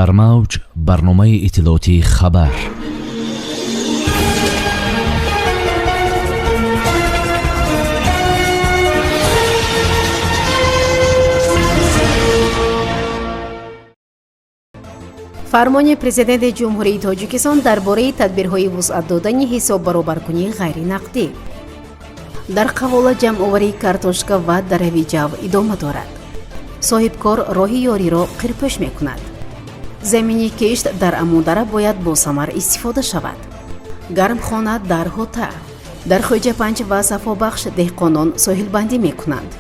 Дар мавҷ барномаи иттилоотии «Хабар». Фармони Президенти Ҷумҳурии Тоҷикистон дар бораи тадбирҳои вусъат додани ҳисоббаробаркунии ғайринақдӣ. Дар Қавола ҷамъоварии картошка ва дарави ҷав идома дорад. Соҳибкор роҳи ёриро қирпӯш мекунад. Замини кишт дар Амудара бояд босамар истифода шавад. Гармхона дар Ҳота. Дар Хоҷапанҷ ва Сафобахш деҳқонон соҳилбандӣ мекунанд.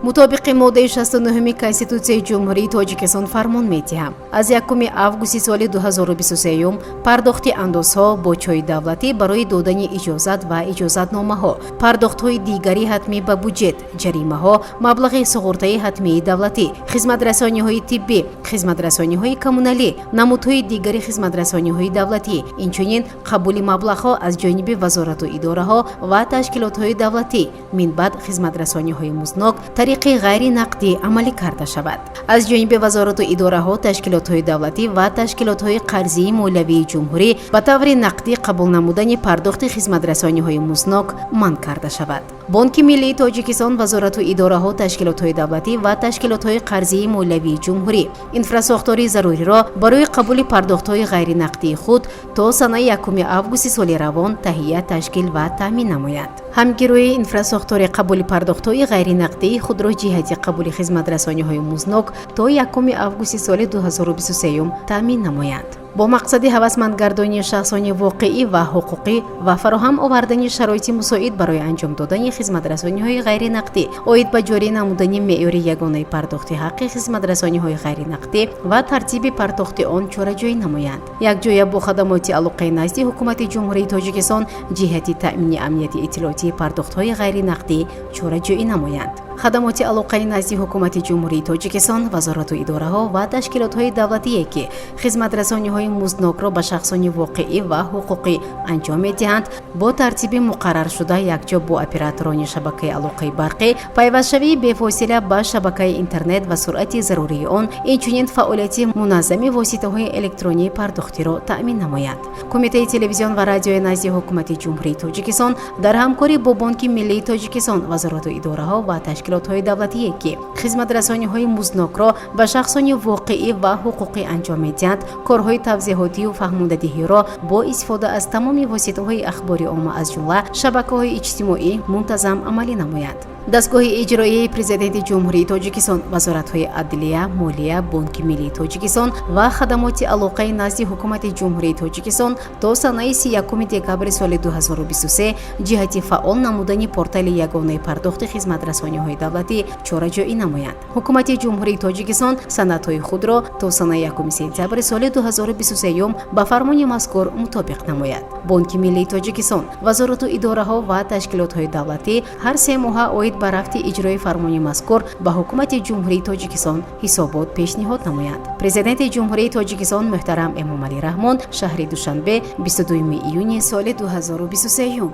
Мутобиқи моддаи 69 Конститутсияи Ҷумҳурии Тоҷикистон фармон медиҳам: аз 1 августи соли 2023 пардохти андозҳо, боҷҳои давлатӣ барои додани иҷозат ва иҷозатномаҳо, пардохтҳои дигари ҳатмӣ ба буҷет, ҷаримаҳо, маблағи суғуртаи ҳатмии давлатӣ, хизматрасониҳои тиббӣ, хизматрасониҳои коммуналӣ, намудҳои дигари хизматрасониҳои давлатӣ, инчунин қабули маблағҳо аз ҷониби вазорату идораҳо ва ташкилотҳои давлатӣ минбаъд хизматрасониҳои музднок тариқи ғайринақдӣ амалӣ карда шавад. Аз ҷониби вазорату идораҳо, ташкилотҳои давлатӣ ва ташкилотҳои қарзии молиявии ҷумҳурӣ ба таври нақдӣ қабул намудани пардохти хизматрасониҳои музднок манъ карда шавад. Бонки миллии Тоҷикистон, вазорату идораҳо, ташкилотҳои давлатӣ ва ташкилотҳои қарзии молиявии ҷумҳурӣ инфрасохтори заруриро барои қабули пардохтҳои ғайринақдии худ то санаи 1 августи соли равон таҳия, ташкил ва таъмин намоянд. Ҳамгироии инфрасохтори қабули пардохтҳои ғайринақдии худро ҷиҳати қабули хизматрасониҳои музднок то 1 августи соли 2023 таъмин намоянд. Бо мақсади ҳавасмандгардонии шахсони воқеӣ ва ҳуқуқӣ ва фароҳам овардани шароити мусоид барои анҷом додани хизматрасониҳои ғайринақдӣ, оид ба ҷорӣ намудани меъёри ягонаи пардохти ҳаққи хизматрасониҳои ғайринақдӣ ва тартиби пардохти он чораҷӯӣ намоянд. Якҷоя бо хадамоти алоқаи назди Ҳукумати Ҷумҳурии Тоҷикистон ҷиҳати таъмини амнияти иттилоотии пардохтҳои ғайринақдӣ чораҷӯӣ намоянд. Хадамоти алоқаи назди Ҳукумати Ҷумҳурии Тоҷикистон, вазорату идораҳо ва ташкилотҳои давлатие, ки хизматрасониҳои музднокро ба шахсони воқеӣ ва ҳуқуқӣ анҷом медиҳанд, бо тартиби муқарраршуда якҷо бо операторони шабакаи алоқаи барқӣ пайвастшавии бефосила ба шабакаи интернет ва суръати зарурии он, инчунин фаъолияти муназзами воситаҳои электронии пардохтиро таъмин намоянд. Кумитаи телевизион ва радиои назди Ҳукумати Ҷумҳурии Тоҷикистон дар ҳамкорӣ бо Бонки миллии Тоҷикистон, вазорату идораҳо ва ташкилотҳои давлатие, ки хизматрасониҳои музднокро ба шахсони воқеӣ ва ҳуқуқӣ анҷом медиҳанд, корҳои тавзеҳотию фаҳмондадиҳиро бо истифода аз тамоми воситаҳои ахбори омма, аз ҷумла шабакаҳои иҷтимоӣ, мунтазам амалӣ намоянд. Дастгоҳи иҷроияи Президенти Ҷумҳурии Тоҷикистон, вазоратҳои адлия, молия, Бонки миллии Тоҷикистон ва хадамоти алоқаи назди Ҳукумати Ҷумҳурии Тоҷикистон то санаи 31 декабри соли 2023 ҷиҳати фаъол намудани портали ягонаи пардохти хизматрасониҳои давлатӣ чораҷӯӣ намоянд. Ҳукумати Ҷумҳурии Тоҷикистон санадҳои худро то санаи 1 сентябри соли 2023 ба фармони мазкур мутобиқ намояд. Бонки миллии Тоҷикистон, вазорату идораҳо ва ташкилотҳои давлатӣ ҳар 3 моҳа оид ба рафти иҷрои фармони мазкур ба Ҳукумати Ҷумҳурии Тоҷикистон ҳисобот пешниҳод намоянд. Президенти Ҷумҳурии Тоҷикистон муҳтарам Эмомалӣ Раҳмон, шаҳри Душанбе, 22 июни соли 2023.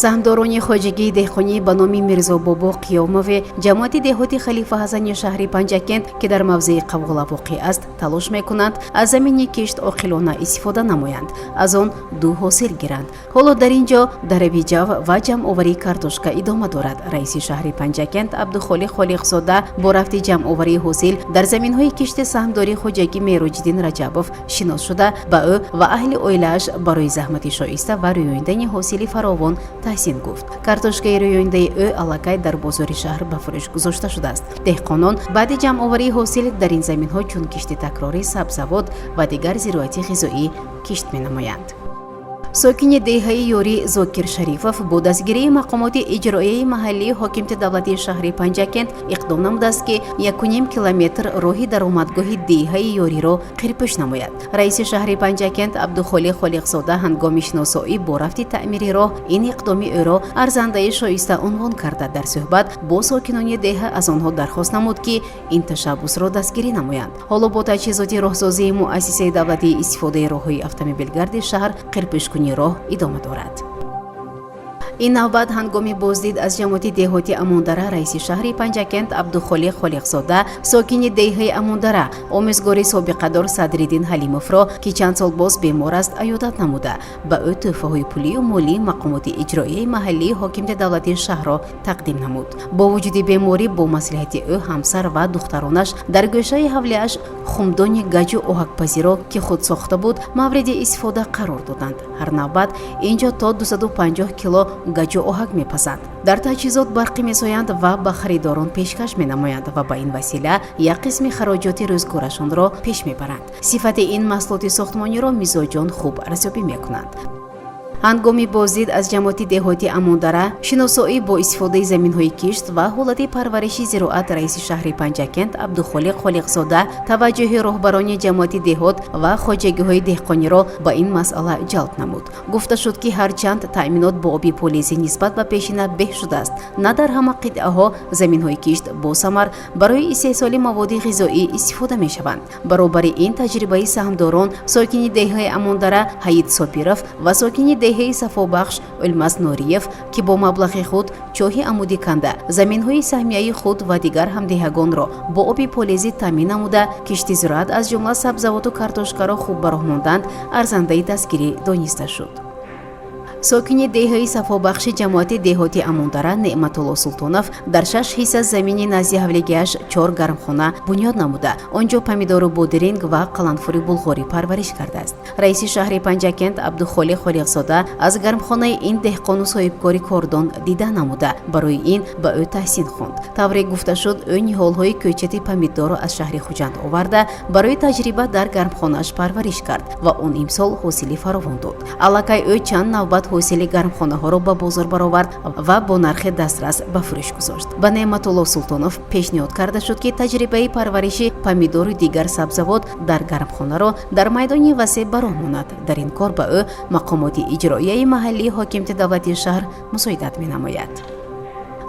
Саҳмдорони хоҷагии деҳқонӣ ба номи Мирзобобо Қиёмове ҷамоати деҳоти Халифа Ҳасани шаҳри Панҷакент, ки дар мавзеи Қавғола воқеъ аст, талош мекунанд аз замини кишт оқилона истифода намоянд, аз он ду ҳосил гиранд. Ҳоло дар ин ҷо дарави ҷав ва ҷамъоварии картошка идома дорад. Раиси шаҳри Панҷакент Абдухолиқ Холиқзода бо рафти ҷамъоварии ҳосил дар заминҳои кишти саҳмдории хоҷагӣ Мероҷиддин Раҷабов шинос шуда, ба ӯ ва аҳли оилааш барои заҳмати шоиста ва рӯёндани ҳосили фаровон таҳсин гуфт. Картошкаи рӯёндаи ӯ аллакай дар бозори шаҳр ба фурӯш гузошта шудааст. Деҳқонон баъди ҷамъоварии ҳосил дар ин заминҳо чун кишти такрорӣ сабзавот ва дигар зироати ғизоӣ кишт менамоянд. Сокини деҳаи Ёрӣ Зокир Шарифов бо дастгирии мақомоти иҷроияи маҳаллии ҳокимияти давлатии шаҳри Панҷакент иқдом намудааст, ки 1,5 километр роҳи даромадгоҳи деҳаи Ёриро қирпӯш намояд. Раиси шаҳри Панҷакент Абдухолиқ Холиқзода ҳангоми шиносоӣ бо рафти таъмири роҳ ин иқдоми ӯро арзандаи шоиста унвон карда, дар суҳбат бо сокинони деҳа аз онҳо дархост намуд, ки ин ташаббусро дастгирӣ намоянд. Ҳоло бо таҷҳизоти роҳсозии муассисаи давлатии истифодаи роҳҳои автомобилгарди шаҳр қирпӯшкунии роҳ идома дорад. Ин навбат ҳангоми боздид аз ҷамоати деҳоти Амондара раиси шаҳри Панҷакент Абдухолиқ Холиқзода сокини деҳаи Амондара, омӯзгори собиқадор Садриддин Ҳалимовро, ки чанд сол боз бемор аст, аёдат намуда, ба ӯ тӯҳфаҳои пулию молии мақомоти иҷроияи маҳаллии ҳокимияти давлатии шаҳрро тақдим намуд. Бо вуҷуди беморӣ, бо маслиҳати ӯ ҳамсар ва духтаронаш дар гӯшаи ҳавлиаш хумдони гаҷу оҳакпазиро, ки худ сохта буд, мавриди истифода қарор доданд. Ҳар навбат ин ҷо то 250 кило гаҷу оҳак мепазанд, дар таҷҳизот барқӣ месоянд ва ба харидорон пешкаш менамоянд ва ба ин васила як қисми хароҷоти рӯзгорашонро пеш мебаранд. Сифати ин маҳсулоти сохтмониро мизоҷон хуб арзёбӣ мекунанд. Ҳангоми боздид аз ҷамоати деҳоти Амондара, шиносоӣ бо истифодаи заминҳои кишт ва ҳолати парвариши зироат, раиси шаҳри Панҷакент Абдухолиқ Холиқзода таваҷҷӯҳи роҳбарони ҷамоати деҳот ва хоҷагиҳои деҳқониро ба ин масъала ҷалб намуд. Гуфта шуд, ки ҳарчанд таъминот бо оби полезӣ нисбат ба пешина беҳ шудааст, на дар ҳама қитъаҳо заминҳои кишт босамар барои истеҳсоли маводи ғизоӣ истифода мешаванд. Баробари ин, таҷрибаи саҳмдорон, сокини деҳаи Амондара Ҳаид Сопиров ва сокини деҳаи Сафобахш Улмас Нориев, ки бо маблағи худ чоҳи амудӣ канда, заминҳои саҳмияи худ ва дигар ҳамдеҳагонро бо оби полезӣ таъмин намуда, кишти зироат, аз ҷумла сабзавоту картошкаро хуб ба роҳ монданд, арзандаи дастгирӣ дониста шуд. Сокини деҳаи Сафобахши ҷамоати деҳоти Амондара Неъматулло Султонов дар шаш ҳисса замини назди ҳавлигиаш чор гармхона бунёд намуда, он ҷо помидору бодиринг ва қаланфури булғорӣ парвариш кардааст. Раиси шаҳри Панҷакент Абдухолиқ Холиқзода аз гармхонаи ин деҳқону соҳибкори кордон дида намуда, барои ин ба ӯ таҳсин хонд. Тавре гуфта шуд, ӯ ниҳолҳои кӯчати помидорро аз шаҳри Хуҷанд оварда, барои таҷриба дар гармхонааш парвариш кард ва он имсол ҳосили фаровон дод. Аллакай ӯ чанд навбат ҳосили гармхонаҳоро ба бозор баровард ва бо нархи дастрас ба фурӯш гузошт. Ба Неъматулло Султонов пешниҳод карда шуд, ки таҷрибаи парвариши помидору дигар сабзавот дар гармхонаро дар майдони васеъ ба роҳ монад. Дар ин кор ба ӯ мақомоти иҷроияи маҳаллии ҳокимияти давлатии шаҳр мусоидат менамояд.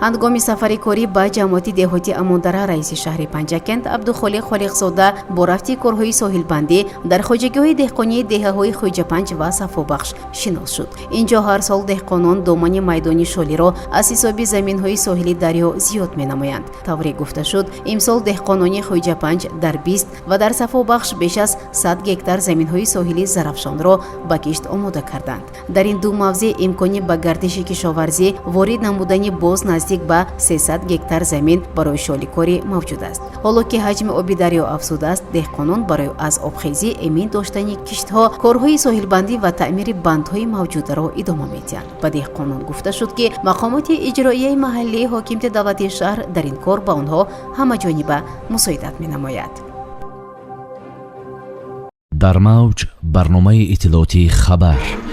Ҳангоми сафари корӣ ба ҷамоати деҳоти Амондара раиси шаҳри Панҷакент Абдухолиқ Холиқзода бо рафти корҳои соҳилбандӣ дар хоҷагиҳои деҳқонии деҳаҳои Хӯҷапанҷ ва Сафобахш шинос шуд. Ин ҷо ҳар сол деҳқонон домани майдони шолиро аз ҳисоби заминҳои соҳили дарё зиёд менамоянд. Тавре гуфта шуд, имсол деҳқонони Хӯҷапанҷ дар 20 ва дар Сафобахш беш аз 100 гектар заминҳои соҳили Зарафшонро ба кишт омода карданд. Дар ин ду мавзеъ имкони ба гардиши кишоварзӣ ворид намудани боз наздик ба 300 гектар замин барои шоликорӣ мавҷуд аст. Ҳоло ки ҳаҷми оби дарё афзудааст, деҳқонон барои аз обхезӣ эмин доштани киштҳо корҳои соҳилбандӣ ва таъмири бандҳои мавҷударо идома медиҳанд. Ба деҳқонон гуфта шуд, ки мақомоти иҷроияи маҳаллии ҳокимияти давлатии шаҳр дар ин кор ба онҳо ҳамаҷониба мусоидат менамояд. Дар мавҷ барномаи иттилоотии «Хабар».